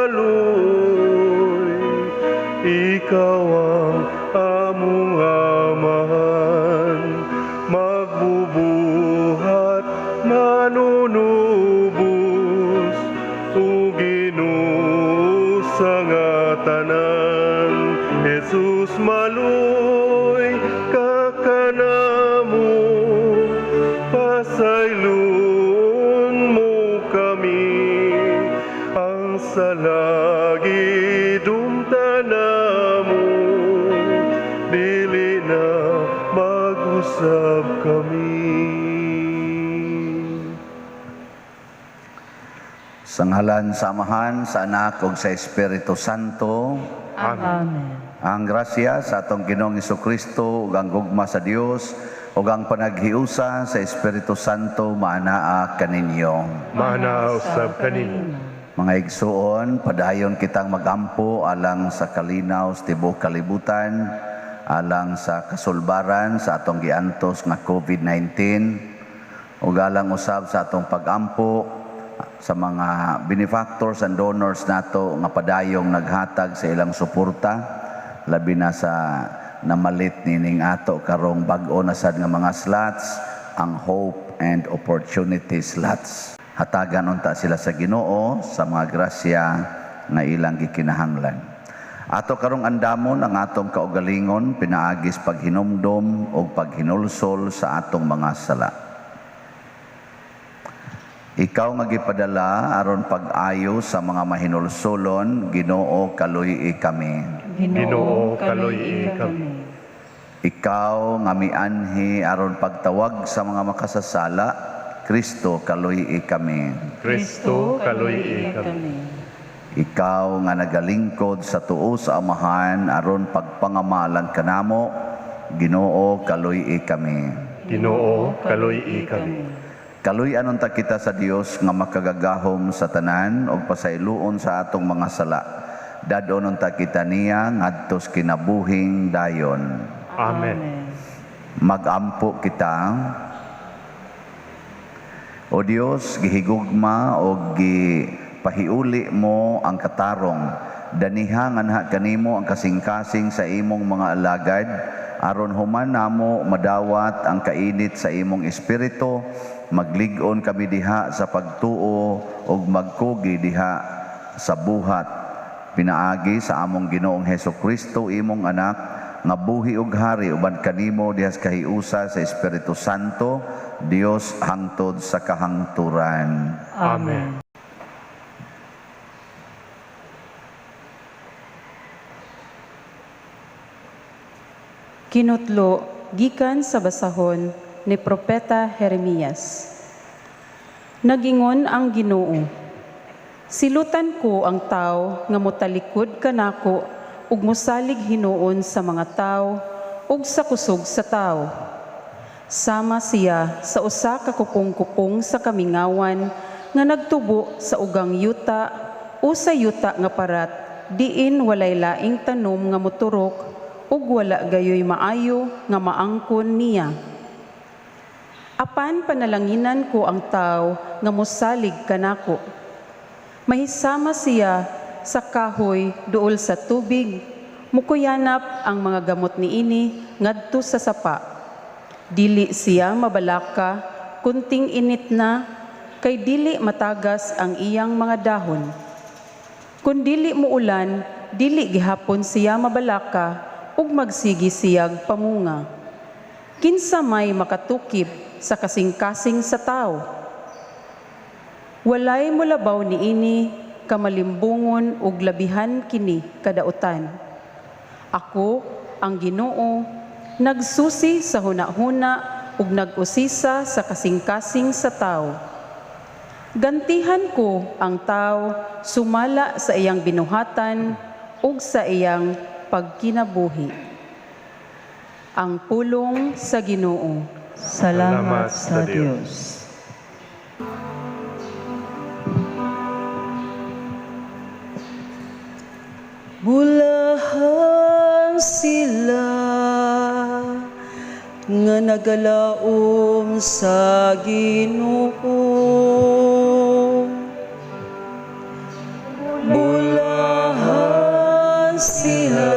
maloy, ikaw ang among Amahan, magbubuhat, manunubos, o Ginoo sa nga tanan. Jesus, maloy ka kanamo, pasayloon mo kami, ang sala gidumtan namo, dili na mag-usab kami. Sa ngalan sa Amahan, sa Anak ug sa Espiritu Santo. Amen. Ang grasya sa atong Ginoong Kristo ug ang gugma sa Dios ug ang panaghiusa sa Espiritu Santo maanaa kaninyo. Maanaa usab kanimo. Mga igsuon, padayon kitang magampo alang sa kalinaw sa tibuok kalibutan, alang sa kasulbaran sa atong giantos nga COVID-19, ug alang usab sa atong pagampo sa mga benefactors and donors nato nga padayong naghatag sa ilang suporta, labi na sa namalit nining ato karong bag-o na sad nga mga slots, ang Hope and Opportunity slots. Hatagan unta sila sa Ginoo sa mga grasya nga ilang gikinahanglan. Ato karong andamon ang atong kaugalingon pinaagis paghinumdom ug paghinulsol sa atong mga sala. Ikaw nga gipadala aron pag-ayo sa mga mahinulsolon, Ginoo, kaluy-i kami. Ginoo, kaluy-i kami. Ikaw nga mianhi aron pagtawag sa mga makasasala, Kristo, kaluy-i kami. Kristo, kaluy-i kami. Ikaw nga nagalingkod sa tuo sa Amahan aron pagpangamalan kanamo, Ginoo, kaluy-i kami. Ginoo, kaluy-i kami. Kaluy-an unta kita sa Dios nga makagagahom sa tanan ug pasayloon sa atong mga sala. Dad-on unta kita niya ngadto sa kinabuhing dayon. Amen. Magampo kita. O Dios, gihigugma o gipahiuli mo ang katarong. Daniha nganha kanimo ang kasing-kasing sa imong mga alagad, aron human namo madawat ang kainit sa imong espiritu, maglig-on kami diha sa pagtuo ug magkugi diha sa buhat. Pinaagi sa among Ginoong Heso Kristo, imong anak, nga buhi ug hari uban kanimo diha sa kahiusa sa Espiritu Santo, Dios hangtod sa kahangturan. Amen. Kinutlo gikan sa basahon ni Propeta Jeremias. Nagingon ang Ginoo, silutan ko ang tao nga motalikod kanako ug mosalig hinuon sa mga tao ug sa kusog sa tao. Sama siya sa usa ka kupong-kupong sa kamingawan nga nagtubo sa ugang yuta o sa yuta nga parat, diin walay laing tanom nga moturok ug wala gayoy maayo nga maangkon niya. Apan panalanginan ko ang tao nga mosalig kanako. Mahisama siya sa kahoy duol sa tubig, mukuyanap ang mga gamot niini ngadto sa sapa. Dili siya mabalaka kunting init na, kay dili matagas ang iyang mga dahon. Kun dili muulan, dili gihapon siya mabalaka ug magsigi siyag pamunga. Kinsa may makatukib sa kasing-kasing sa tao? Walay mulabaw niini kamalimbungon ug labihan kini kadautan. Ako, ang Ginoo, nagsusi sa hunahuna ug nag-usisa sa kasing-kasing sa tao. Gantihan ko ang tao sumala sa iyang binuhatan ug sa iyang pagkinabuhi. Ang pulong sa Ginoo. Salamat sa Dios. Bulahan sila nga nagalaom sa Ginoo. Bulahan sila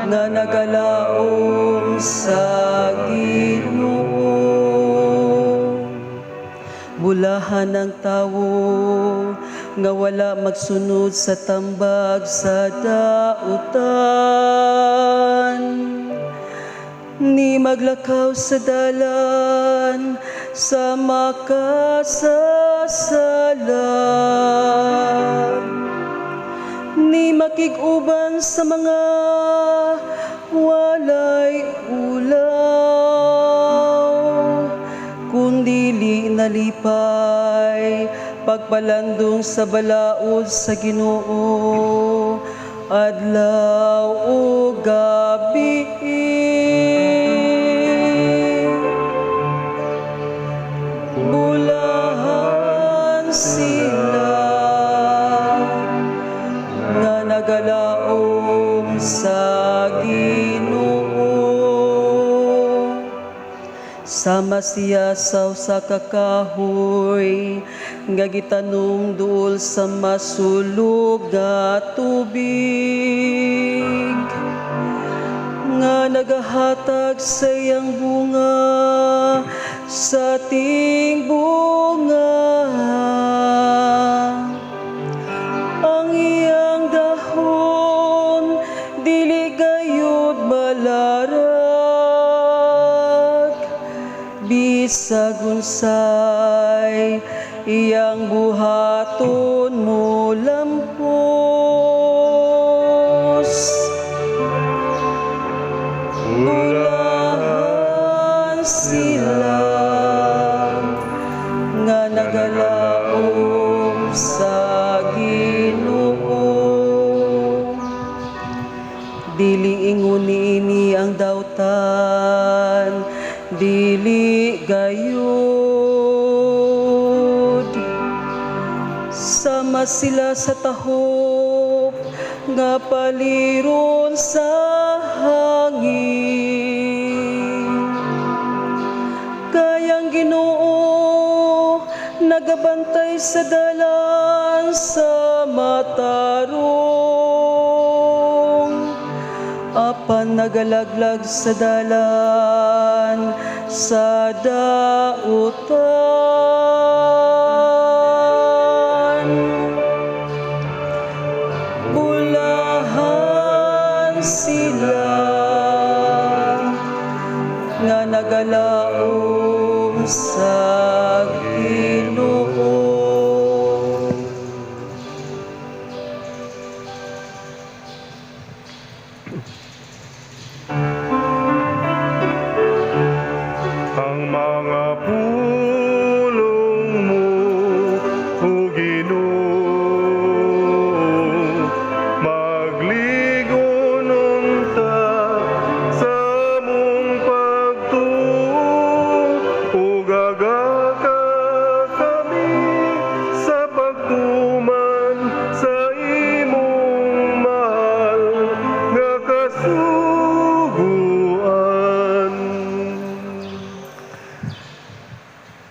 nga nagalaom sa Ginoo. Bulahan ang tawo nga wala magsunod sa tambag sa dautan, ni maglakaw sa dalan sa makasasala, ni makig-uban sa mga walay ulaw, kundili nalipay pagpalandong sa balaod sa Ginoo adlaw ug gabi. Bulahan sila nga nagalaom sa Ginoo. Sama siya sa usa ka kahoy nga gitanom duol sa masulog nga tubig, nga nagahatag sa iyang bunga sa tingbunga. Ang iyang dahon dili gayud malarag, bisag unsay iyang buhaton mo lampos. Bulahan sila nga nagalaom sa Ginoo. Dili ingon niini ang dautan, dili gayud. Sama sila sa tahop nga paliron sa hangin. Kay ang Ginoo nagabantay sa dalan sa matarong, apan nagalaglag sa dalan sa dautan. Bulahan sila nga nagalaom sa Ginoo. Ang mga pulong mo, O Ginoo, magligon unta sa among pagtuo, ug agaka kami sa pagtuman sa imong mahal nga kasuguan.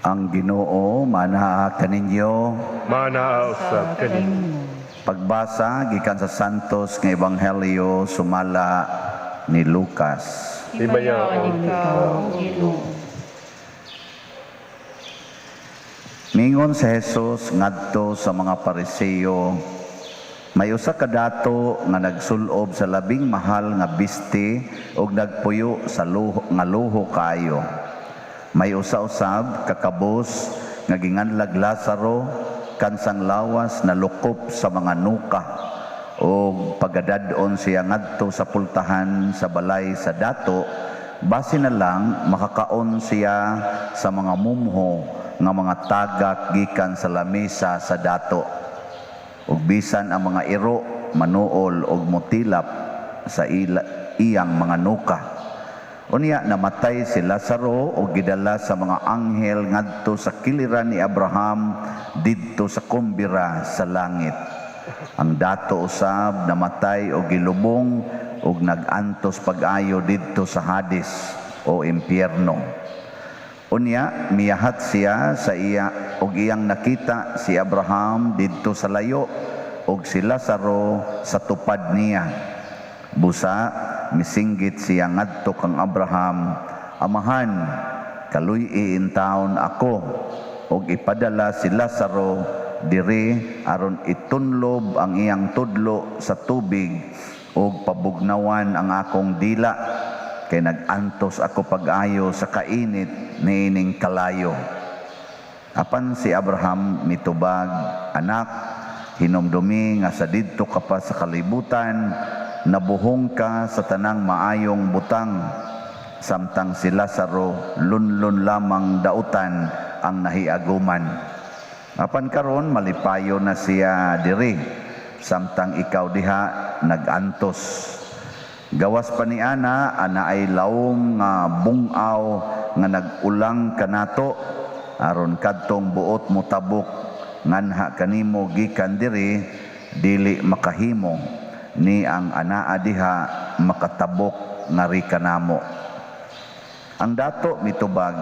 Ang Ginoo manaa kaninyo. Manaa usab kaninyo. Pagbasa gikan sa Santos nga Ebanghelyo sumala ni Lucas. Himayaon ikaw, Ginoo. Mingon si Jesus ngadto sa mga Pariseo, may usa ka dato nga nagsulob sa labing mahal nga biste ug nagpuyo sa luho, nga luho kaayo. May usa-usab kakabos nga ginganlag Lazaro kansang lawas na lukop sa mga nuka ug pagadad-on siya ngadto sa pultahan sa balay sa dato, base na lang makakaon siya sa mga mumho nga mga tagak gikan sa lamesa sa dato. Ug bisan ang mga iro manuol og motilap sa iyang mga nuka. Unya namatay si Lazaro ug gidala sa mga anghel ngadto sa kiliran ni Abraham didto sa kumbira sa langit. Ang dato usab namatay og gilubong ug nag-antos pag-ayo didto sa Hades o impyerno. Unya miyahat siya sa iya og iyang nakita si Abraham didto sa layo ug si Lazaro sa tupad niya. Busa misinggit siya ngadto kang Abraham, "Amahan, kaluy-i intawon ako ug ipadala si Lazaro diri aron itunlob ang iyang tudlo sa tubig ug pabugnawan ang akong dila, kay nag-antos ako pag-ayo sa kainit niining kalayo." Apan si Abraham mitubag, "Anak, hinumdumi nga sa didto ka pa sa kalibutan, nabuhong ka sa tanang maayong butang, samtang si Lazaro lunlun lamang dautan ang nahiaguman. Apan karon malipayo na siya diri, samtang ikaw diha nag-antos. Gawas pa ni ana, ana ay lawom nga bungaw nga nag-ulang kanato, aron kadtong buot mo tabok nganha kanimo gikan diri dili makahimo, ni ang anaa diha makatabok ngari kanamo." Ang dato mitubag,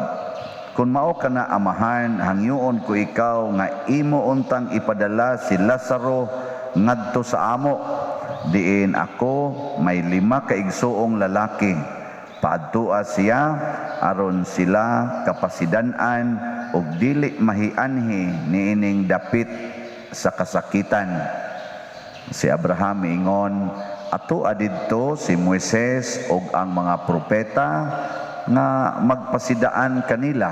"Kung mao ka na, amahan, hangyoon ko ikaw nga imo untang ipadala si Lazaro ngadto sa amo, diin ako may 5 ka igsuong lalaki. Paadtua siya aron sila kapasidan-an ug dili mahianhi niining dapit sa kasakitan." Si Abraham miingon, "Ato adidto si Moises ug ang mga propeta nga magpasidaan kanila.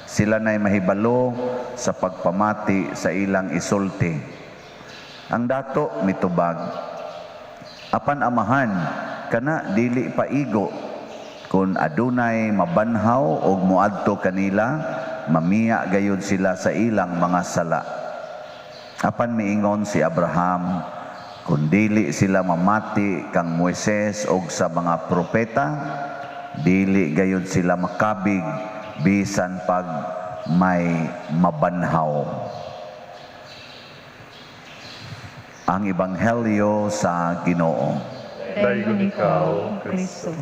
Sila na'y mahibalo sa pagpamati sa ilang isulti." Ang dato mitubag, "Apan amahan, kana dili paigo. Kung adunay mabanhaw og moadto kanila, mamiya gayud sila sa ilang mga sala." Apan miingon si Abraham, "Kung dili sila mamati kang Moises og sa mga propeta, dili gayud sila makabig bisan pag may mabanhaw." Ang Ebanghelyo sa Ginoo. Daygon ikaw, Kristo.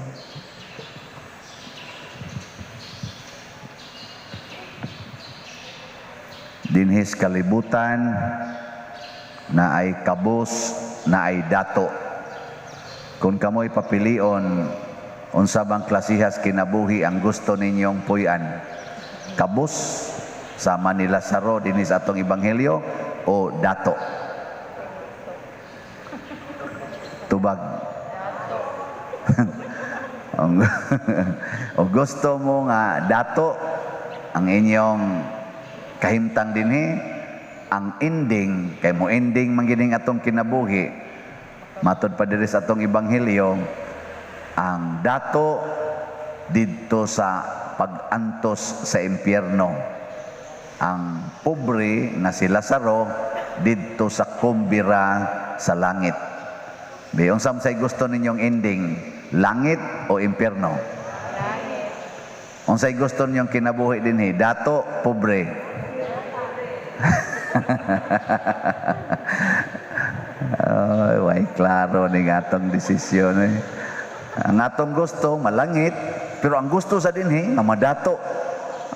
Dinhis kalibutan na ay kabus, na ay dato. Kung kamoy papilion, unsa bang klasihas kinabuhi ang gusto ninyong puy-an? Kabus, sama ni Lazaro dinhi sa atong ebanghelyo, o dato? Tubag. O gusto mo nga dato ang inyong kahimtang dinhi, ang ending kay mo ending man gining atong kinabuhi. Matod pa diri sa atong ebanghelyo, ang dato didto sa pag-antos sa impyerno. Ang pobre na si Lazaro didto sa kumbira sa langit. Di, unsa man say gusto ninyong ending, langit o impyerno? Langit. Unsay gusto ninyong kinabuhi dinhi, dato, pobre? Ay, way klaro ning atong desisyon eh. Ang atong gusto malangit, pero ang gusto sa dinhi nga madato.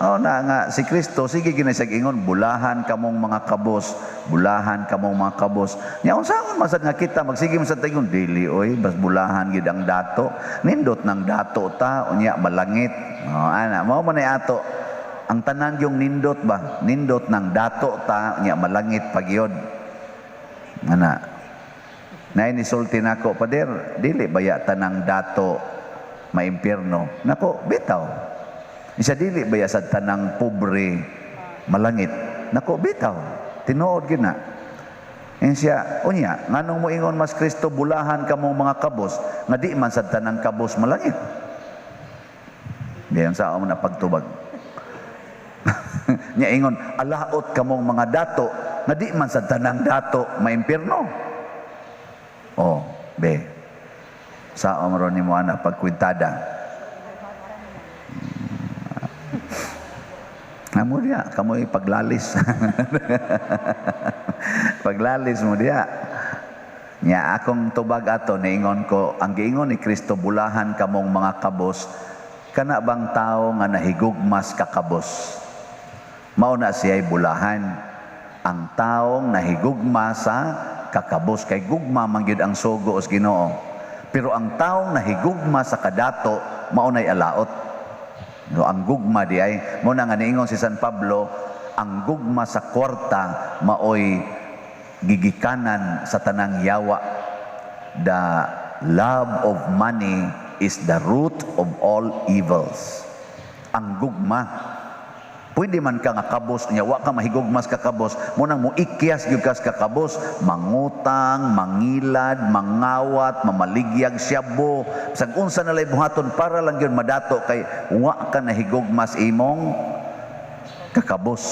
Oh, na nga si Kristo sige gina siya ingon, bulahan kamong mga kabos, bulahan kamong mga kabos. Nya unsaon man sad nga kita magsige man sad ingon, dili oy, bas bulahan gid ang dato. Nindot ng dato ta, unya malangit. Oh, ana mao man ay ato. Ang tanan yung nindot ba? Nindot ng dato ta, unya malangit pagyod. Ana. Nay nisulti nako, pader, dili baya tanang dato maimpierno. Nako, bitaw. Isa dili baya sa tanang pobre malangit. Nako, bitaw. Tinuod gid na. Siya, unya, nganong moingon mas Kristo bulahan kamong mga kabos, nga di man sa tanang kabos malangit. Diyan sa amon na pagtubag. Nya ingon, alaot kamong mga dato, nga di man sa tanang dato maimpierno. Oh, be. Sa amron ni mo ana pagkwintada. Amo diya, kamoy paglalis. Paglalis mo diya. Nya akong tubag ato niingon ko, ang giingon ni Kristo bulahan kamong mga kabos, kana bang tao nga nahigugmas kakabos? Mao na siya'y bulahan. Ang taong nahigugma sa kakabos kay gugma man gyud ang sugo sa Ginoo. Pero ang taong nahigugma sa kadato mao nay alaot. No, ang gugma di ay mo na nga niingon si San Pablo, ang gugma sa kwarta maoy gigikanan sa tanang yawa. The love of money is the root of all evils. Ang gugma. Pwede man ka nga kabos niya, wa ka mahigugmas ka kabos, mo nang moikyas gyud kas kakabos, mangutang, mangilad, mangawat, mamaligyag syabo, bisag unsa na lay buhaton para lang gyud madato kay wa ka nahigugmas imong kakabos.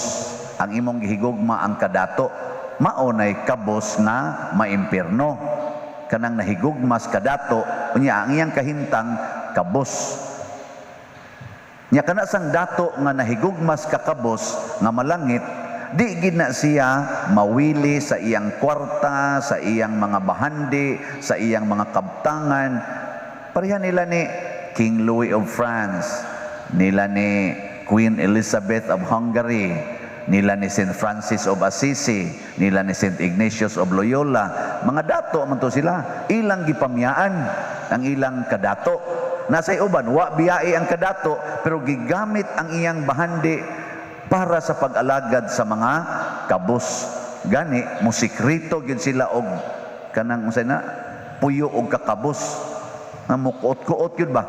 Ang imong gihigugma ang kadato, mao nay kabos nga maimpierno. Kanang nahigugmas kadato, unya ang iyang kahintang kabos. Nya kana sang dato nga nahigugmas kakabos nga malangit, di gid na siya mawili sa iyang kwarta, sa iyang mga bahandi, sa iyang mga kabtangan. Pareha nila ni King Louis of France, nila ni Queen Elizabeth of Hungary, nila ni St. Francis of Assisi, nila ni St. Ignatius of Loyola. Mga dato man to sila, ilang gipamyaan ang ilang kadato. Nasa uban, wa biyai ang kadato, pero gigamit ang iyang bahandi para sa pag-alagad sa mga kabos. Gani, musikrito gyud sila og kanang unsay na puyo og kakabos. Nga mukuot-kuot gyud ba?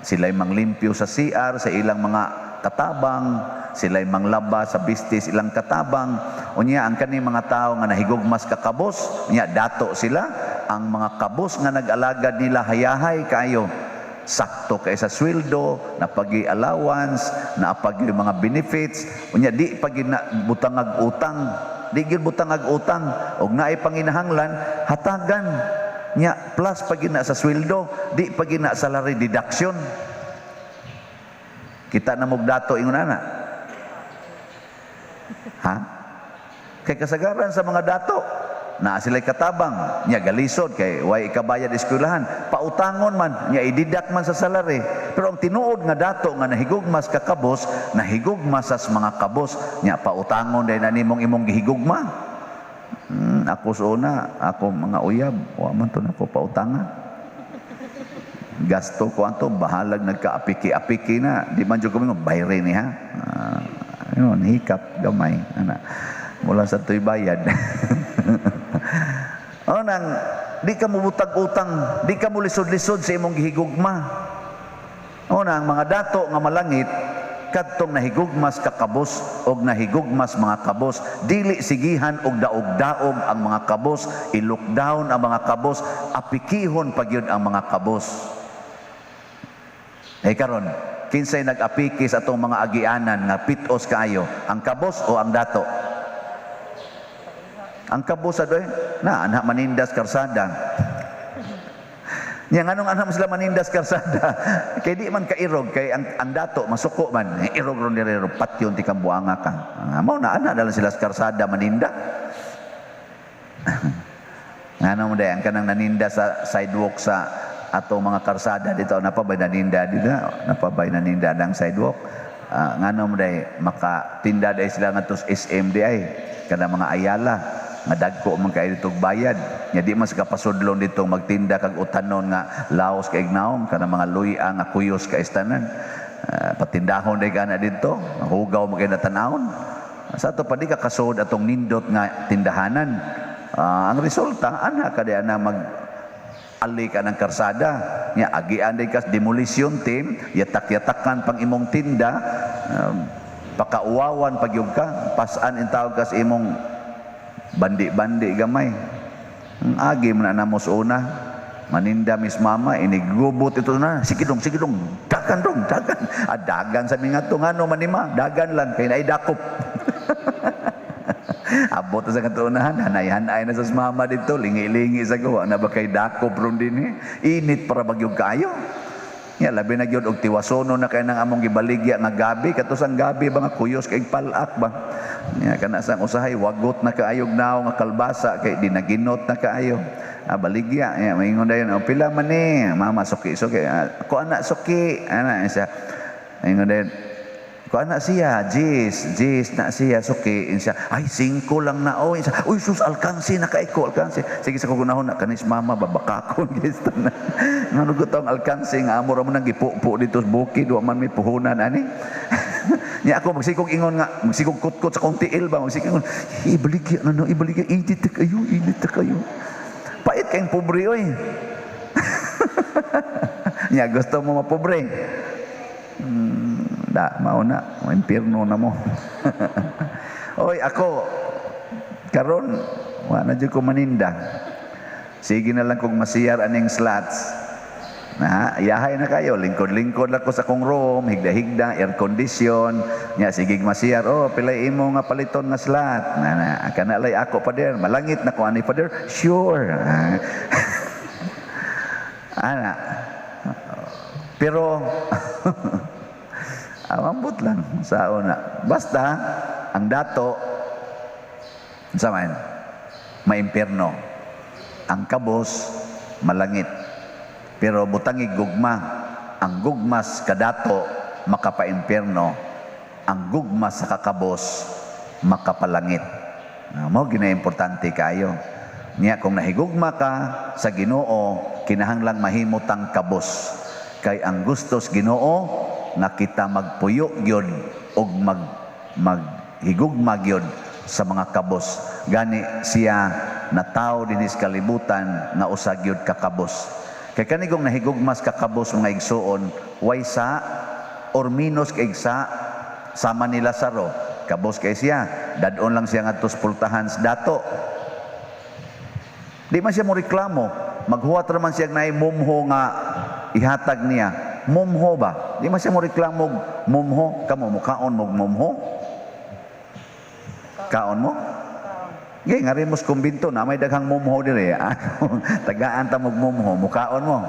Sila'y manglimpyo sa CR, sa ilang mga katabang, sila'y manglaba sa bistis ilang katabang. Unya ang kani mga tao nga nahigugmas kakabos, unya dato sila, ang mga kabos nga nag-alagad nila hayahay kayo. Sakto kay sa sweldo, napagi allowance, napagi mga benefits, unya di pagi na butangag utang, di gyud butangag utang, og naay panginahanglan, hatagan. Nya plus pagi na sa sweldo, di pagi na salary deduction. Kita na mog dato ingon ana. Ha? Kay kasagaran sa mga dato, naa sila'y katabang, nya galisod kay way ikabayad eskwelahan, pautangon man, nya i-deduct man sa salary. Pero ang tinuod nga dato nga nahigugmas kakabos, nahigugmas sa mga kabos, nya pautangon dahil na nimong imong gihigugma. Ako sa una, ako mga uyab, wa man to nako pautanga. Gasto ko anto, bahalag nagkaapiki-apiki na, di man jud ko mingon bayre ni ha. Yun, hikap gamay ana. Mula sa tuy bayad. O nang di ka mubutag utang, di ka mulisod-lisod sa imong gihigugma. O nang mga dato nga malangit kadtong nahigugmas kakabos og nahigugmas mga kabos, dili sigihan og daog-daog ang mga kabos, i-lockdown ang mga kabos, apikihon pa gyud ang mga kabos. Eh karon, kinsay nag-apiki sa atong mga agianan nga pitos kaayo, ang kabos o ang dato? Ang kabos adoy, na anak manindas karsada. Nya nganong anak sila manindas karsada? Kay di man kairog kay ang dato masuko man, irog ron dire patyon ti kambuanga ka. Mao na ana dalan sila sa karsada maninda. Ngano mo day ang kanang naninda sa sidewalk sa atong mga karsada dito, napabay naninda dito, napabay naninda ng sidewalk. Ngano mo day makatinda day sila ngadto sa SM di ay kana mga Ayala nga dagko man kay ditong bayad. Nya di man sa kapasudlon dito magtinda kag utanon nga laos kay ignaom kana mga luya nga kuyos kay istanan. Patindahon day kana didto, hugaw man kay natanawon. Sa ato pa di ka kasud atong nindot nga tindahanan. Ang resulta ana ka di ana mag ali ka ng karsada. Nya agian day kas demolition team, yatak-yatakan pang imong tinda, pakauwawan pagyug ka, pasan in tawag kas imong bandi-bandi gamay. Ang agi man na namos una, maninda mis mama, inigubot ito na, sige dong, dagan dong, dagan. Ah, dagan sa mga to, ngano manima, dagan lang, kay naay dakop. Abot sa katunahan, hanay-hanay na sa mama dito, lingi-lingi sa gawa, na ba kay dakop ron din eh. Init para bagyog kaayo. Ya, labi na gyud og tiwasono na kay nang among gibaligya nga gabi, kato sang gabi ba nga kuyos kay palak ba. Ya, kana sang usahay wagot na kaayog naw nga kalbasa kay dinaginot na kaayo. Ah, baligya, ya, maingon dayon, oh, pila man ni, mama suki suki. Ah, ko anak suki, ana siya. Maingon dayon, Kuan na siya, Jis, Jis na siya, suki, siya, ay, 5 lang na, oh, siya, uy, sus, alkansi na kaiko, alkansi. Sige sa kugunahon na, kanis mama, babakakon, gito na. Nga ang alkansi, nga amo ra mo nang gipupo dito sa bukid, wa man may puhunan, ani. Nya ako, magsikog ingon nga, magsikog kutkot sa kong tiil ba, magsikog ingon, ibaligya na no, ibaligya, init ta kayo, init ta kayo. Pait kayong pobre, oy. Nya, gusto mo mapobre. Da, mao na, impierno na mo. Oy, ako, karon wa na jud ko maninda. Sige na lang kung masiyar aning slots. Na, yahay na kayo, lingkod-lingkod lang ko sa kong room, higda-higda, air condition. Nya sige masiyar, oh, pilay imo nga paliton nga slot. Na, na, kana lay ako pader, malangit na ko ani pader. Sure. Ana. Pero ambot lang sa una. Basta ang dato sa man maimpierno. Ang kabos malangit. Pero butangi gugma, ang gugmas kadato makapaimpierno, ang gugma sa kakabos makapalangit. Mao gina importante kayo. Niya kung nahigugma ka sa Ginoo, kinahanglang mahimo tang kabos. Kay ang gustos Ginoo nga kita magpuyo gyud og maghigugma gyud sa mga kabos. Gani siya natawo dinhi sa kalibutan nga usa gyud ka kabos. Kay kanigong nahigugmas ka kabos mga igsuon, way sa or minus kay sa sama ni Lazaro. Kabos kay siya, dadon lang siya ngadto sa pultahan sa dato. Di man siya mo reklamo, maghuwat ra man siya naay mumho nga ihatag niya. Mumho ba? Di man siya mo reklamo mumho, kamo mukaon mo mumho? Kaon mo? Gay ngari mo sa kumbinto na may daghang mumho dire. Tagaan ta mo mumho, mukaon mo.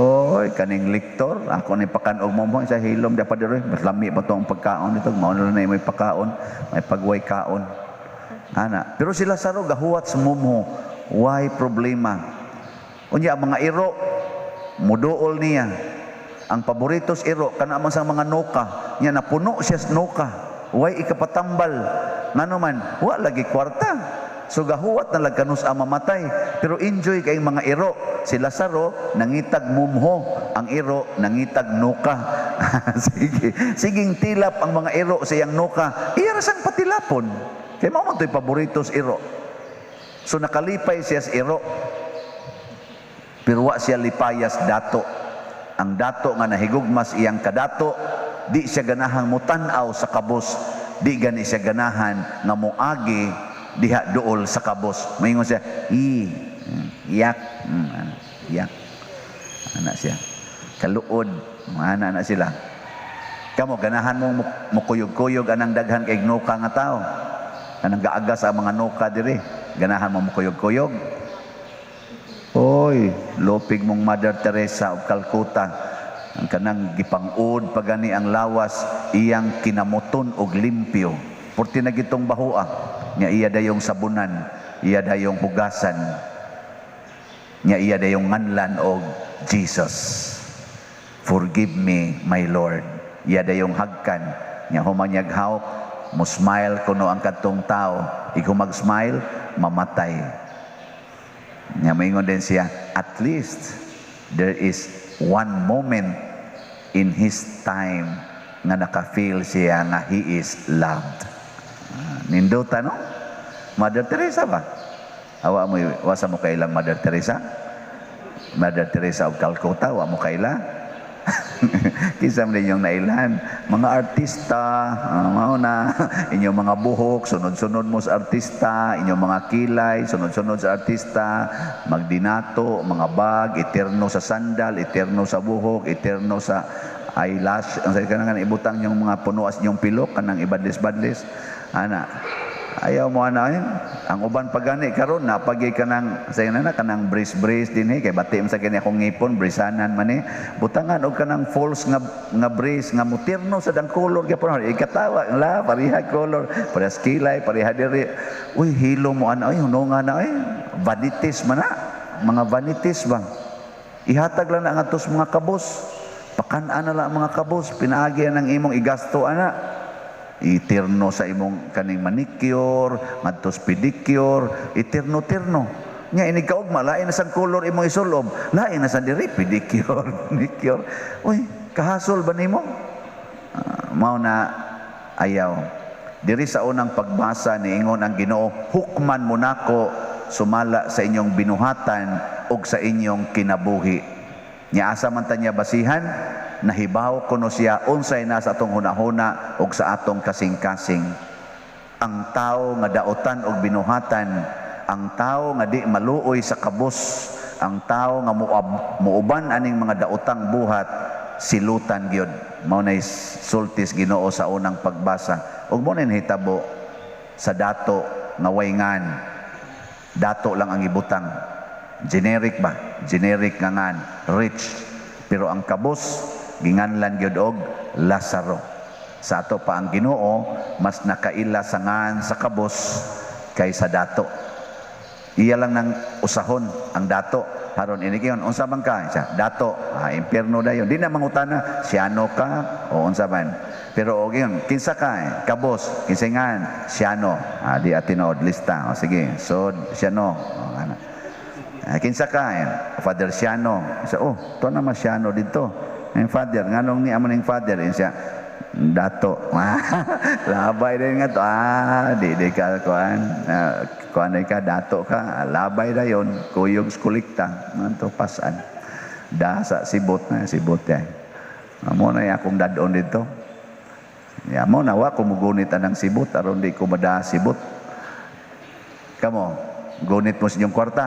Oy, kaning lektor, ako ni pakan og mumho sa hilom di pa dire. Mas lami pa to ang pagkaon dito, mao na lang may pagkaon, may pagway kaon. Ana, pero sila Lazaro gahuwat sa mumho. Why problema? Unya ang mga iro muduol niya. Ang paboritos iro kana man sa mga noka, nya napuno siya sa noka. Way ikapatambal. Ngano man, wa lagi kwarta. So gahuwat na lang kanus ang mamatay. Pero enjoy kay mga iro. Si Lazaro nangitag mumho, ang iro nangitag nuka. Sige, siging tilap ang mga iro sa iyang nuka. Iya ra sang patilapon. Kay mao man to'y paboritos iro. So nakalipay siya sa iro. Pero wa siya lipayas dato. Ang dato nga nahigugmas iyang kadato, di siya ganahang mutan-aw sa kabos, di gani siya ganahan nga moagi diha duol sa kabos. Maingon siya, i, iyak, iyak. Ana siya. Kaluod, ana na sila. Kamo ganahan mo mukuyog-kuyog anang daghan kay nuka nga tao. Anang gaagas ang mga nuka diri. Ganahan mo mukuyog-kuyog. Oy, lupig mong Mother Teresa of Calcutta. Ang kanang gipang-ud pagani ang lawas iyang kinamuton og limpyo. Porti na gitong bahua nya iya dayong sabunan, iya dayong hugasan. Nya iya dayong nganlan og Jesus. Forgive me, my Lord. Iya dayong hagkan. Nya human niyag hawk, mo smile kuno ang kadtong tao. Ikaw mag-smile, mamatay. Nya maingon din siya, at least there is one moment in his time nga naka-feel siya nga he is loved. Nindota, no? Mother Teresa ba? Awa mo, wasa mo kailang Mother Teresa? Mother Teresa of Calcutta, wa mo kaila? Kinsa man inyong nailhan. Mga artista, mao na, inyong mga buhok, sunod-sunod mo sa artista, inyong mga kilay, sunod-sunod sa artista, magdinato, mga bag, eterno sa sandal, eterno sa buhok, eterno sa eyelash. Ang sa kanang ibutang yung mga punuas inyong pilok, kanang ibadlis-badlis. Ana, ayaw mo ana eh. Ang uban pa gani karon napagi kanang say na kanang brace-brace dinhi kay bati man sa kini akong ngipon braceanan man eh. Butangan og kanang false nga nga brace nga mutirno sa dang color gyapon ikatawa la pareha color, parehas kilay, pareha diri. Uy, hilo mo ana oy, hunonga na oy. Vanities man na, mga vanities ba. Ihatag lang na ngadto sa mga kabos. Pakan-an na lang ang mga kabos, pinaagi ang imong igasto ana. Itirno sa imong kaning manicure, ngadtos pedicure, itirno-tirno. Nya inig kaugma, lain na sang color imong isulob, lain na sa diri pedicure, manicure. Uy, kahasol ba nimo? Mao na ayaw. Diri sa unang pagbasa niingon ang Ginoo, hukman mo nako sumala sa inyong binuhatan ug sa inyong kinabuhi. Nya asa man ta niya basihan, nahibaw kuno siya unsay na sa atong hunahuna ug sa atong kasing-kasing. Ang tao nga daotan og binuhatan, ang tao nga di maluoy sa kabos, ang tao nga muuban aning mga daotang buhat, silutan gyud. Mao nay sultis Ginoo sa unang pagbasa. Ug mo nay nahitabo sa dato nga way ngan. Dato lang ang ibutang. Generic ba? Generic nga ngan, rich. Pero ang kabos ginganlan gyud og Lazaro. Sa ato pa ang Ginoo mas nakaila sa ngan sa kabos kaysa dato. Iya lang nang usahon ang dato. Haron ini kiyon, unsa man ka? Siya, dato. Ah, impierno dayon. Di na mangutana, siyano ka o unsa man. Pero og yun, kinsa ka? Eh? Kabos, kinsa ngan? Siyano. Ah, di atinood lista. O sige, so siyano. O, ana. Ah, kinsa ka? Eh? Father Siano. Siya, oh, to naman Siano dito. Ang father, nganong ni amo ning father? Eh, siya, dato. Labay din nga to. Ah, di ka kuan. Kuan ka, dato ka. Labay dayon. Kuyog sa kolekta. Manto pasan. Da sa sibot na, sibot ya. Amo na akong dadon dito. Ya mo na wa ko mugunit anang sibot aron di ko mada sibot. Kamo, gunit mo sa inyong kwarta.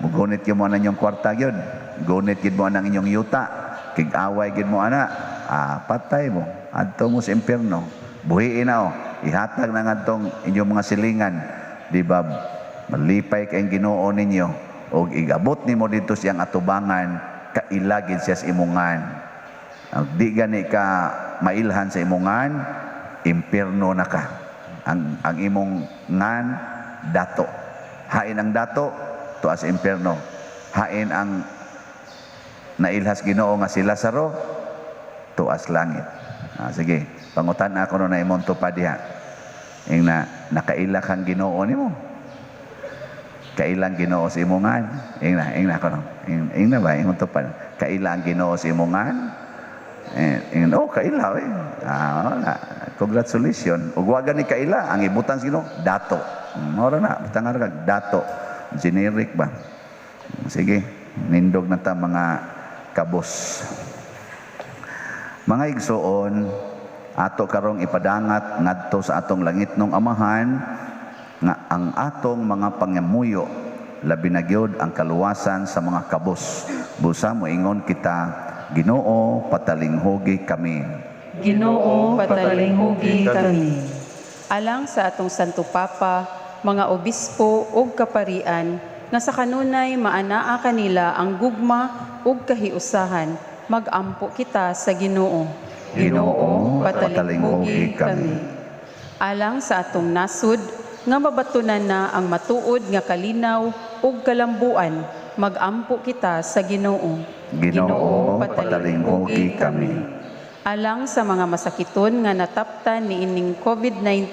Mugunit gyud mo ana inyong kwarta gyud. Gunit gyud mo anang inyong yuta. Kig-away gyud mo ana. Ah, patay mo. Adto mo sa impierno. Buhiin na oh. Ihatag na ngadtong inyong mga silingan. Di ba? Malipay kay Ginoo ninyo og igabot nimo didto siyang atubangan, kaila gid siya sa imongan. Ang di gani ka mailhan sa imongan, impierno na ka. Ang imong ngan dato. Hain ang dato tuas impierno. Hain ang nailhas Ginoo nga si Lazaro tuas langit. Ah, sige, pangutan ako no na imong tupad diha. Ing na nakaila kang Ginoo nimo. Kailang Ginoo sa imongan. Ing na ko no. Ing na ba imong tupad. Kaila ang Ginoo sa imongan. Eh, ing, oh, kaila eh. Ah, wala. Congratulations. Ug wa gani kaila ang ibutan sa Ginoo dato. Mora na, butang kag dato. Generic ba? Sige, nindog na ta mga kabos. Mga igsoon, ato karong ipadangat ngadto sa atong langitnong Amahan nga ang atong mga pangamuyo, labi na gyud ang kaluwasan sa mga kabos. Busa moingon kita, Ginoo, patalinghugi kami. Ginoo, patalinghugi kami. Alang sa atong Santo Papa, mga obispo ug kaparian, nga sa kanunay maanaa kanila ang gugma ug kahiusahan, magampo kita sa Ginoo. Ginoo, patalinghugi kami. Alang sa atong nasud, nga mabatunan na ang matuod nga kalinaw ug kalambuan, magampo kita sa Ginoo. Ginoo, patalinghugi kami. Alang sa mga masakiton nga nataptan niining COVID-19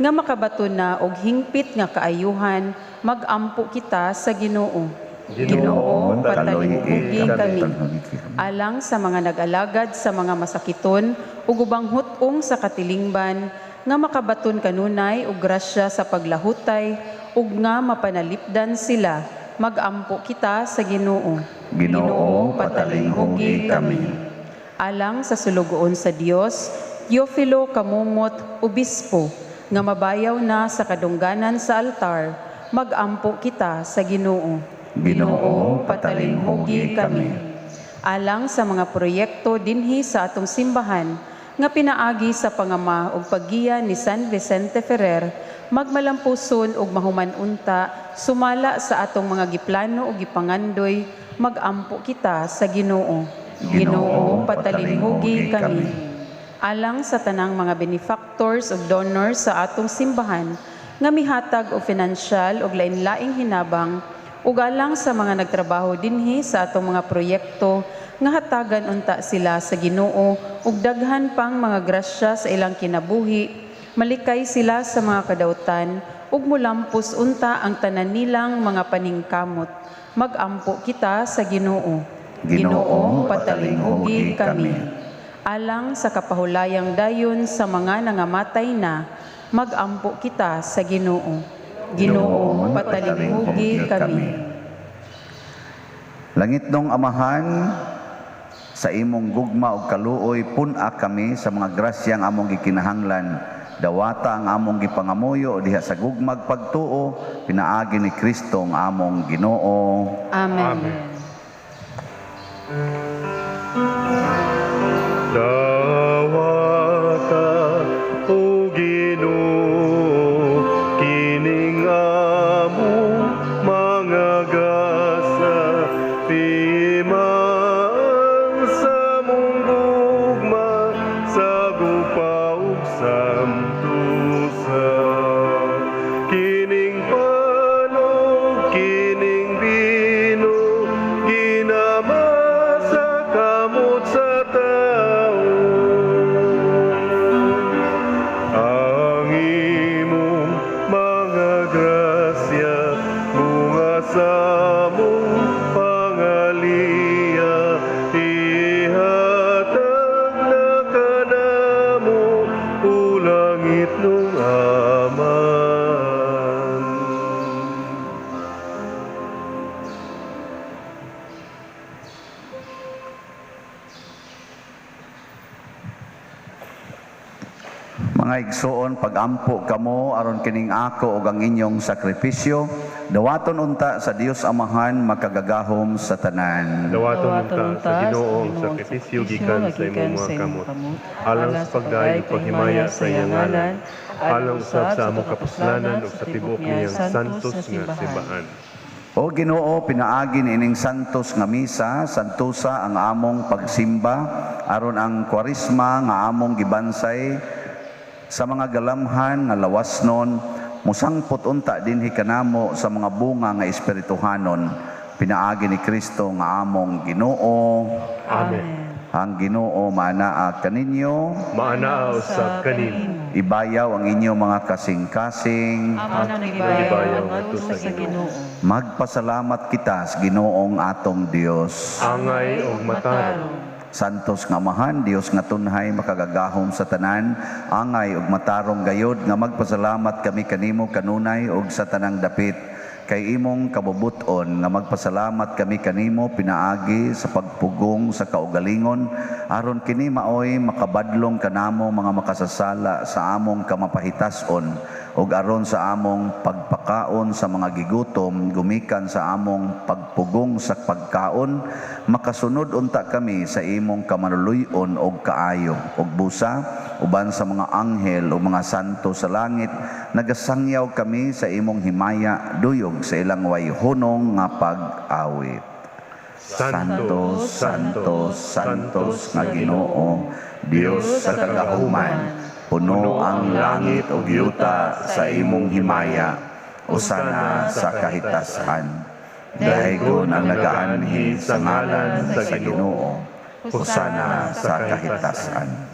nga makabaton na og hingpit nga kaayuhan, magampo kita sa Ginoo. Ginoo, patalinghugi kami. Patalinghugi kami. Alang sa mga nag-alagad sa mga masakiton ug ubang hut-ong sa katilingban nga makabaton kanunay og grasya sa paglahutay ug nga mapanalipdan sila, magampo kita sa Ginoo. Ginoo, patalinghugi kami. Alang sa sulugoon sa Dios, Teofilo Camomot, Obispo, nga mabayaw na sa kadungganan sa altar, magampo kita sa Ginoo. Ginoo, patalinghugi kami. Alang sa mga proyekto dinhi sa atong simbahan nga pinaagi sa pangama ug paggiya ni San Vicente Ferrer, magmalampuson ug mahuman unta sumala sa atong mga giplano ug gipangandoy, magampo kita sa Ginoo. Ginoo, patalinghugi kami. Alang sa tanang mga benefactors ug donors sa atong simbahan nga mihatag og financial ug lain-laing hinabang Ug alang sa mga nagtrabaho dinhi sa atong mga proyekto, nga hatagan unta sila sa Ginoo ug daghan pang mga grasya sa ilang kinabuhi, malikay sila sa mga kadawtan ug mulampos unta ang tanan nilang mga paningkamot. Magampo kita sa Ginoo. Ginoo, patalinghugi patalinghugi kami. Alang sa kapahulayang dayon sa mga nangamatay na, magampo kita sa Ginoo. Ginoo, patalinghugi kami. Langitnong Amahan, sa imong gugma ug kaluoy, pun-a kami sa mga grasyang among gikinahanglan. Dawata ang among gipangamuyo diha sa gugmag pagtuo, pinaagi ni Kristo ang among Ginoo. Amen. Amen. Dawata, o Ginoo, kining among mga gasa, timaan sa among gugma, sa gupa ug santusa. Kining pan ug kining bino, ginama sa kamot sa tao. Ang imong mga grasya, bunga sa among pangaliya, ihatag na kanamo, o langitnong Amahan. Mga igsoon, pagampo kamo aron kining ako ug ang inyong sakripisyo, dawaton unta sa Dios Amahan makagagahom sa tanan. Dawaton unta sa Ginoo ang sakripisyo gikan sa imong mga kamot, alang sa pagdaig ug paghimaya sa iyang ngalan, alang usab sa among kapuslanan ug sa tibuok niyang santos nga simbahan. O Ginoo, pinaagi niining santos nga misa, santusa ang among pagsimba, aron ang Kwaresma nga among gibansay sa mga galamhan nga lawasnon, musangpot unta dinhi kanamo sa mga bunga nga espirituhanon, pinaagi ni Kristo nga among Ginoo. Amen. Ang Ginoo maanaa kaninyo, Maanaa usab kanimo. Ibayaw ang inyong mga kasing-kasing. Amo nang Ibayaw ibayaw ngadto ngadto sa sa Ginoo. Magpasalamat kita sa Ginoong atong Dios. Angay og matarong. Santos nga Amahan, Dios nga tunhay makagagahom sa tanan, angay ug matarong gayod nga magpasalamat kami kanimo kanunay ug sa tanang dapit. Kay imong kabubut-on nga magpasalamat kami kanimo pinaagi sa pagpugong sa kaugalingon, aron kini maoy makabadlong kanamo mga makasasala sa among kamapahitas-on, ug aron sa among pagpakaon sa mga gigutom gumikan sa among pagpugong sa pagkaon, makasunod unta kami sa imong kamanuluy-on og kaayo ug busa uban sa mga anghel ug mga santo sa langit, nagasangyaw kami sa imong himaya duyog sa ilang wayhunong nga pag-awit. Santo, Santo, Santos nga Ginoo, Dios sa kagahuman, puno ang langit ug yuta sa imong himaya, usana sa kahitasan. Daygon ang nagaanhi sa ngalan sa Ginoo, usana sa kahitasan.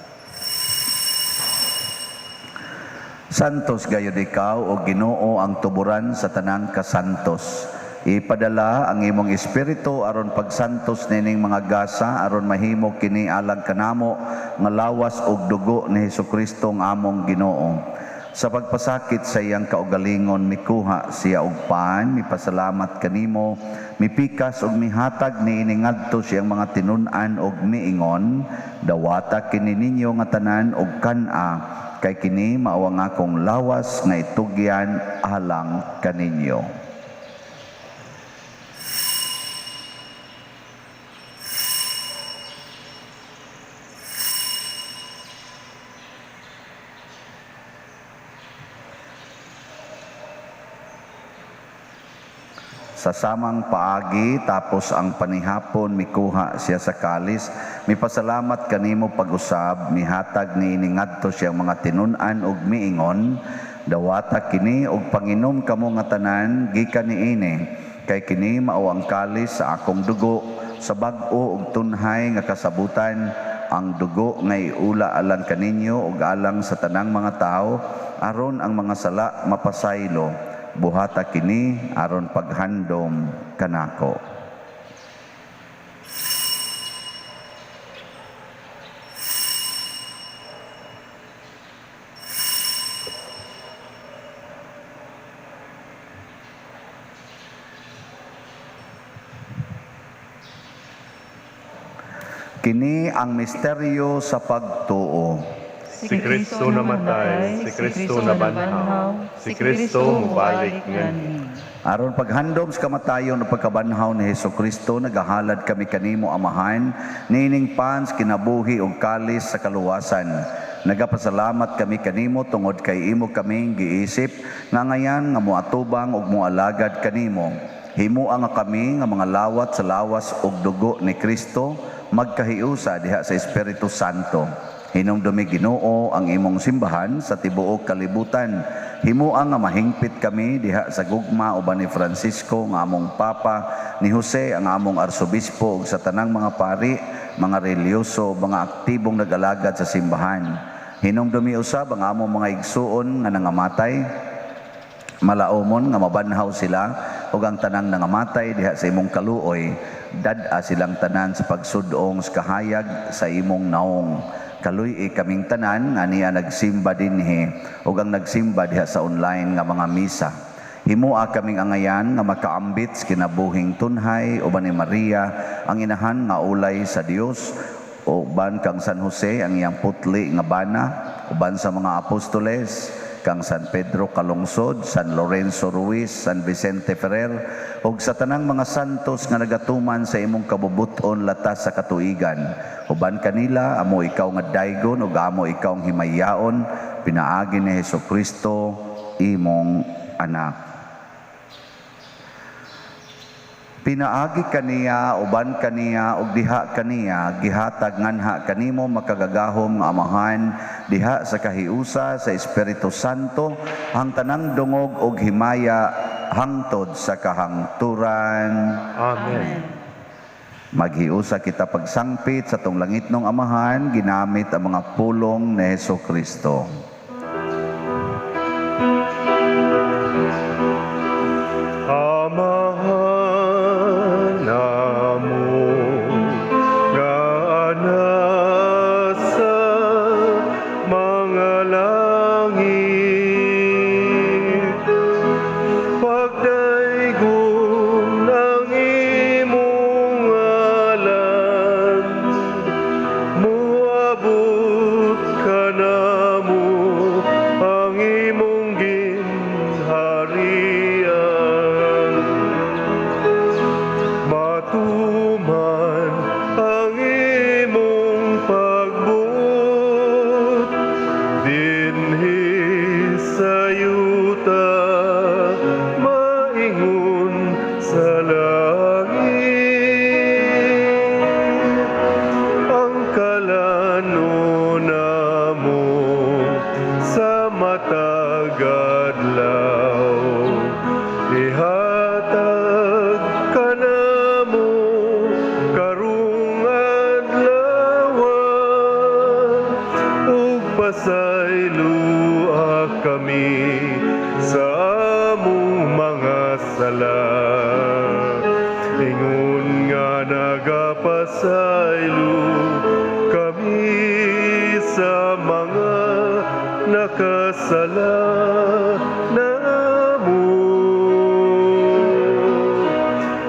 Santos gayud ikaw o Ginoo ang tuburan sa tanang kasantos. Ipadala ang imong espiritu aron pagsantos nining mga gasa aron mahimo kini alang kanamo nga lawas ug dugo ni Hesukristo ang among Ginoo. Sa pagpasakit sa iyang kaugalingon mikuha siya og pan, mipasalamat kanimo, mipikas ug mihatag niini ngadto siyang mga tinun-an ug miingon, dawata kini ninyo nga tanan ug kan-a, kay kini mao ang akong lawas nga itugyan alang kaninyo. Sa samang paagi, tapos ang panihapon, mikuha siya sa kalis, mipasalamat kanimo pag-usab, mihatag niini ngadto siyang mga tinun-an ug miingon, dawata kini ug panginom kamo nga tanan gikan niini, Kay kini mao ang kalis sa akong dugo sa bag-o ug tunhay nga kasabutan, ang dugo nga iula alang kaninyo ug alang sa tanang mga tawo aron ang mga sala mapasaylo. Buhata kini aron paghandom kanako. Kini ang misteryo sa pagtuo. Si Kristo namatay, si Kristo nabanhaw, si Kristo mubalik nganhi. Aron paghandom sa kamatayon ug pagkabanhaw ni Hesus Kristo, nagahalad kami kanimo, Amahan, niining pans kinabuhi ug kalis sa kaluwasan. Nagapasalamat kami kanimo tungod kay imo kaming giisip nga ngayan nga moatubang ug moalagad kanimo. Himoa nga kami nga mga lawat sa lawas ug dugo ni Kristo magkahiusa diha sa Espiritu Santo. Hinumdumi, Ginoo, ang imong simbahan sa tibuok kalibutan. Himoa nga mahingpit kami diha sa gugma uban ni Francisco nga among Papa, ni Jose ang among Arsobispo ug sa tanang mga pari, mga relihiyoso, mga aktibong nag-alagad sa simbahan. Hinumdumi usab ang among mga igsuon nga nangamatay, malaumon nga mabanhaw sila ug ang tanang nangamatay diha sa imong kaluoy, dad-a silang tanan sa pagsudong sa kahayag sa imong naong. Kaluy-i kaming tanan nga niya nagsimba dinhi ug ang nagsimba diha sa online nga mga misa. Himoa kaming angayan nga makaambit sa kinabuhing tunhay uban ni Maria ang inahan nga ulay sa Dios, uban kang San Jose ang iyang putli nga bana, uban sa mga apostoles kang San Pedro Calungsod, San Lorenzo Ruiz, San Vicente Ferrer, ug sa tanang mga santos nga nagatuman sa imong kabubuton latas sa katuigan. Uban kanila, amo ikaw nga daygon ug amo ikaw ang himayaon, pinaagi ni Hesus Kristo, imong anak. Pinaagi kaniya, uban kaniya, ug diha kaniya, gihatag nganha kanimo makagagahom nga Amahan, diha sa kahiusa sa Espiritu Santo, ang tanang dungog ug himaya hangtod sa kahangturan. Amen. Maghiusa kita pagsangpit sa tong langitnong Amahan, ginamit ang mga pulong ni Hesus Kristo. Amahan namo nga nasa mga langit, pagdaygon ang imong ngalan, muabot kanamo ang imong ginharian. Matuman ang imong pagbuot dinhi sa yuta, maingon sa langit. Ang kalanon namo sa matag adlaw, ihatag kanamo karong adlaw, ug pasayloa kami sa among mga sala, ingon nga nagapasaylo kami sa mga nakasala namo.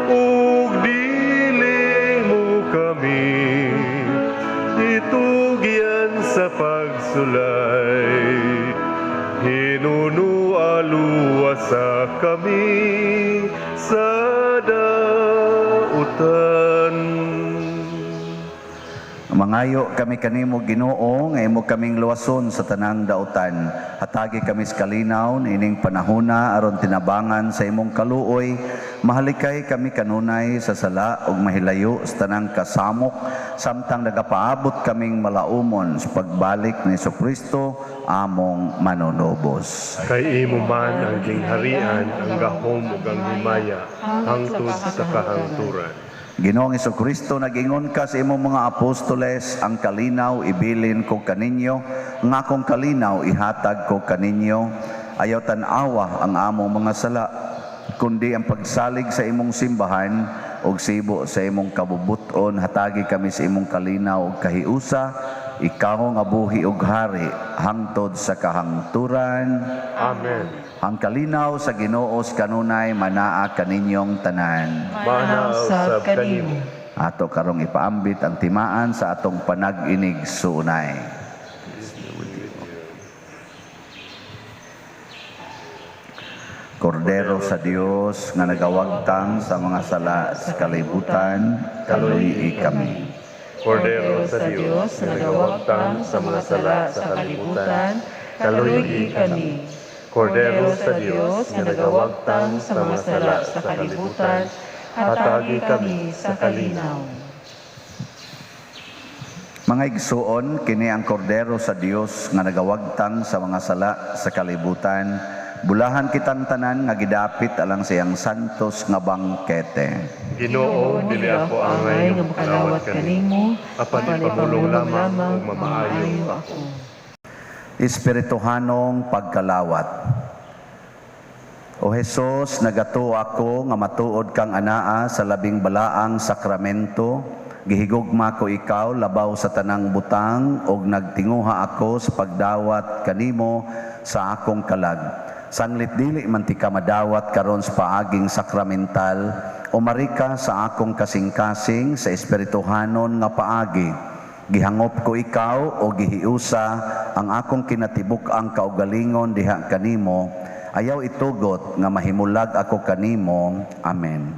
Ug dili mo kami itugyan sa pagsulay, hinunualuwasa kami sa dautan. Mangayo kami kanimo, Ginoo, nga imo kaming luwason sa tanang dautan. Hatagi kami sa kalinaw niining panahona aron tinabangan sa imong kaluoy. Mahalikay kami kanunay sa sala ug mahilayo sa tanang kasamok samtang nagapaabot kaming malaumon sa pagbalik ni Kristo among manunubos. Kay imo man ang gingharian, ang gahom ug ang himaya, hangtod sa kahangturan. Ginoong Kristo, nag-ingon ka sa imong mga apostoles, ang kalinaw ibilin ko kaninyo, nga akong kalinaw ihatag ko kaninyo. Ayaw tan-awa ang among mga sala, kundi ang pagsalig sa imong simbahan ug sibo sa imong kabubuton, hatagi kami sa imong kalinaw ug kahiusa, ikaw nga buhi ug hari hangtod sa kahangturan. Amen. Ang kalinaw sa Ginoo kanunay manaa kaninyong tanan. Mana usab kanimo. Ato karong ipaambit ang timaan sa atong panag-inig suunay. Kordero sa Dios nga nagawagtang sa mga sala sa kalibutan, kaluy kami. Kordero sa Dios nga nagawagtang sa mga sala sa kalibutan, kaluy kami. Kordero sa Dios nga nagawagtang sa mga sala sa kalibutan, hatagi kami sa kalinaw. Mga igsuon, kini ang kordero sa Dios nga nagawagtang sa mga sala sa kalibutan. Bulahan kitang tanan nga gidapit alang sa iyang santos nga bangkete. Ginoo, dili ako angay nga makalawat kanimo, apan ipamulong lamang ug mamaayo ako. Espirituhanong pagkalawat. O Hesus, nagatuo ako nga matuod kang anaa sa labing balaang sakramento. Gihigugma ko ikaw labaw sa tanang butang ug nagtinguha ako sa pagdawat kanimo sa akong kalag. Sanglit dili man ti ka madawat karon sa paaging sakramental, umarika sa akong kasing-kasing sa espirituhanon nga paagi. Gihangop ko ikaw o gihiusa ang akong kinatibuk-ang kaugalingon diha kanimo. Ayaw itugot nga mahimulag ako kanimo. Amen.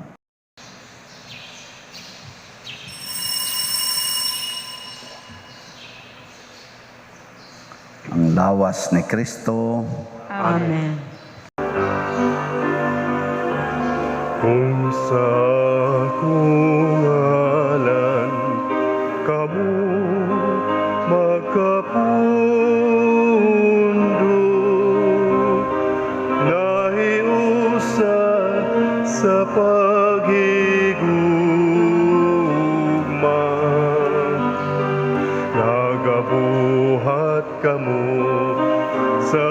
Ang lawas ni Kristo. Amen. Kung sa akong ngalan kamo magkapundo, nahiusa sa paghigugma, nagabuhat kamo sa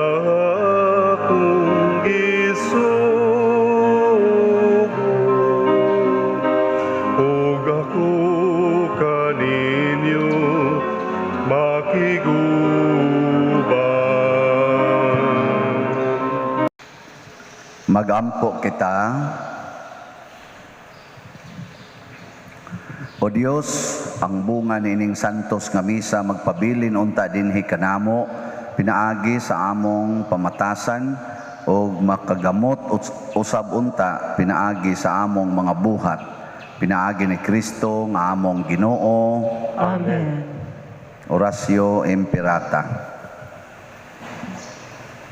akong gisugo, ug ako kaninyo makiguban. Magampo kita. O Dios, ang bunga niining santos nga misa magpabilin unta dinhi kanamo pinaagi sa among pamatasan og makagamot usab unta pinaagi sa among mga buhat. Pinaagi ni Kristo nga among Ginoo. Amen. Oratio Imperata.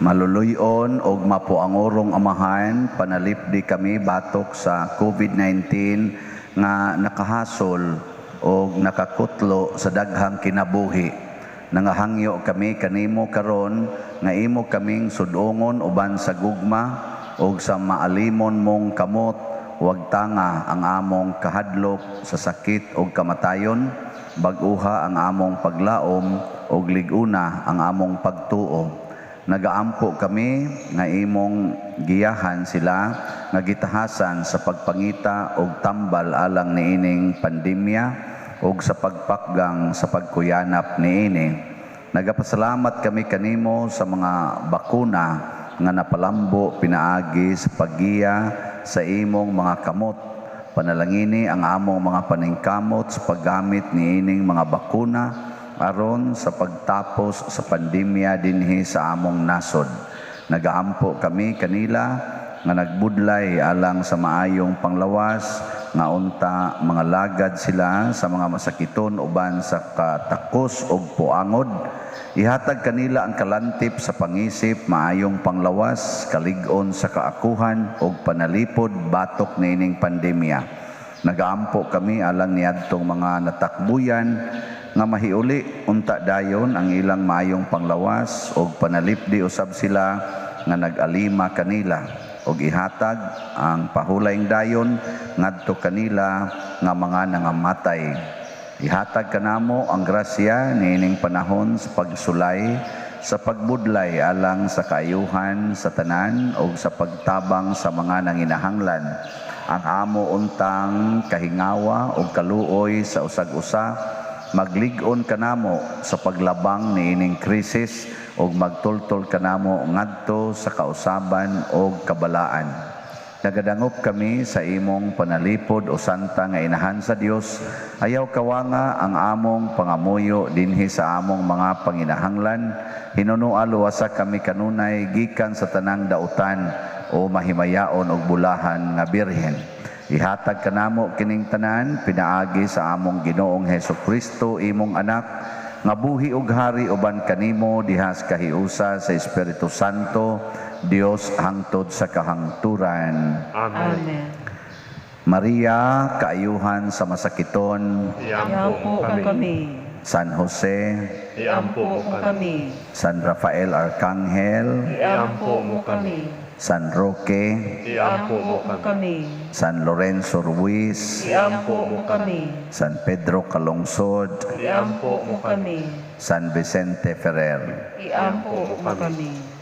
Maluluyon og mapuangorong Amahan, panalipdi kami batok sa COVID-19 nga nakahasol og nakakutlo sa daghang kinabuhi. Nangahangyo kami kanimo karon nga imo kaming sudongon uban sa gugma og sa maalimon mong kamot, wag tanga ang among kahadlok sa sakit og kamatayon, bag-uha ang among paglaom og lig-una ang among pagtuo. Nagaampo kami nga imong giyahan sila nga gitahasan sa pagpangita og tambal alang niining pandemya og sa pagpakgang sa pagkuyanap niini. Nagapasalamat kami kanimo sa mga bakuna nga napalambo pinaagi sa paggiya sa imong mga kamot. Panalangini ang among mga paningkamot sa paggamit niining mga bakuna aron sa pagtapos sa pandemya dinhi sa among nasod. Nagaampo kami kanila nga nagbudlay alang sa maayong panglawas nga unta mga lagad sila sa mga masakiton uban sa katakos ug puangod. Ihatag kanila ang kalantip sa pangisip, maayong panglawas, kalig-on sa kaakuhan ug panalipod batok niining pandemya. Nagaampo kami alang niadtong mga natakbuyan nga mahiuli unta dayon ang ilang maayong panglawas ug panalipdi usab sila nga nag-alima kanila ug ihatag ang pahulayng dayon ngadto kanila nga mga nangamatay. Ihatag kanamo ang grasya niining panahon sa pagsulay, sa pagbudlay alang sa kaayuhan sa tanan ug sa pagtabang sa mga nanginahanglan. Ang amo untang kahingawa ug kaluoy sa usag-usa maglig-on kanamo sa paglabang niining krisis ug magtultol kanamo ngadto sa kausaban ug kabalaan. Nagadangop kami sa imong panalipod o santa nga inahan sa Dios. Ayaw kawanga ang among pangamuyo dinhi sa among mga panginahanglan. Hinunua luwasa kami kanunay gikan sa tanang dautan o mahimayaon og bulahan nga Birhen. Ihatag kanamo kining tanan pinaagi sa among Ginoong Hesus Kristo, imong anak, nga buhi ug hari uban kanimo diha sa kahiusa sa Espiritu Santo, Dios hangtod sa kahangturan. Amen. Amen. Maria, kaayuhan sa masakiton. Iampo Iampo mo mo kami. Kami. San Jose, Iampo mo mo kami. Kami. San Rafael Arcangel, Iampo mo kami. San Roque, Iampo mo mo kami. Kami. San Lorenzo Ruiz, Iampo mo kami. San Pedro Calungsod, Iampo mo kami. San Vicente Ferrer. Iampo mo kami.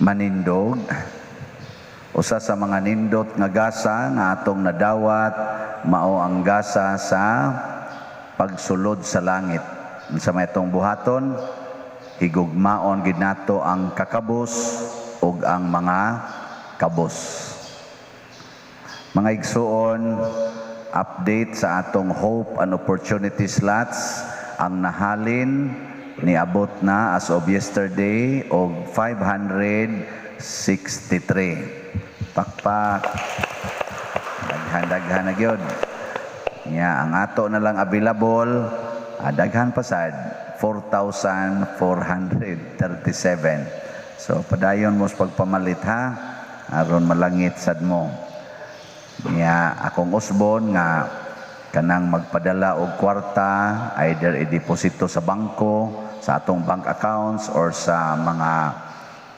Manindog, usa sa mga nindot nga gasa nga atong nadawat mao ang gasa sa pagsulod sa langit. Sa may atong buhaton, higugmaon gid nato ang kakabos ug ang mga kabos. Mga igsuon, update sa atong Hope and Opportunity slots, ang nahalin niabot na as of yesterday og 563. Pakpak. Daghan-daghan na gyud. Nya ang ato na lang available, daghan pa sad, 4,437. So padayon mo sa pagpamalit ha, aron malangit sad mo. Nya akong usbon nga kanang magpadala og kwarta, either i-deposito sa bangko, sa atong bank accounts or sa mga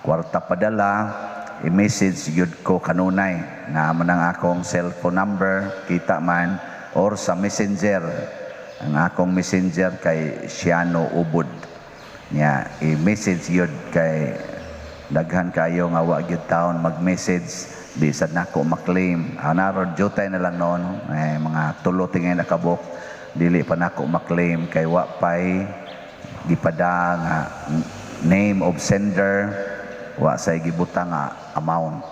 kwarta padala, i-message gyud ko kanunay na man ang akong cellphone number, kita man, or sa Messenger. Ang akong Messenger kay Siano Ubud. Nya i-message gyud kay daghan kayo nga wa gyud taon mag-message, di sad nako maklaim. Naron jutay na lang noon, eh, mga tulo tingay nakabok dili pa nako maklaim kay wa pay gipada nga name of sender, wa say gibutang nga amount.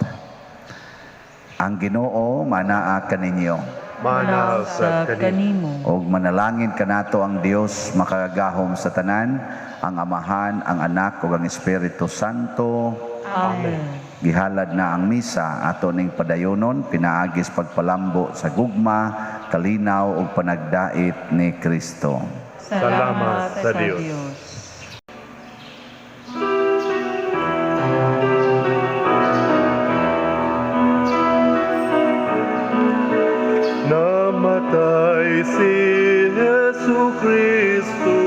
Ang Ginoo manaa kaninyo. Manaa sa kanimo. Kanimo. Og manalangin kanato ang Dios makagagahom sa tanan, ang Amahan, ang Anak ug ang Espiritu Santo. Amen. Gihalad na ang misa, ato ning padayonon pinaagis pagpalambo sa gugma, kalinaw ug panagdait ni Kristo. Salamat sa Dios. Dios. Namatay si Jesu Kristo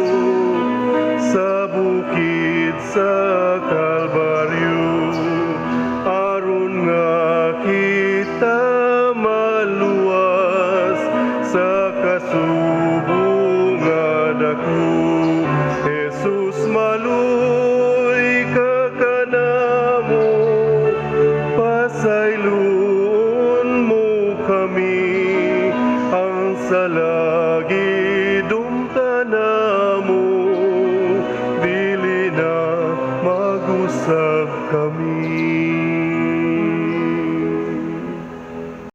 sa bukid sa Kalbaryo aron nga kita maluwas sa kasubo nga dako. Jesus, maluoy ka kanamo, pasayloon mo kami, ang salagi dumta namo, dili na mag-usab kami.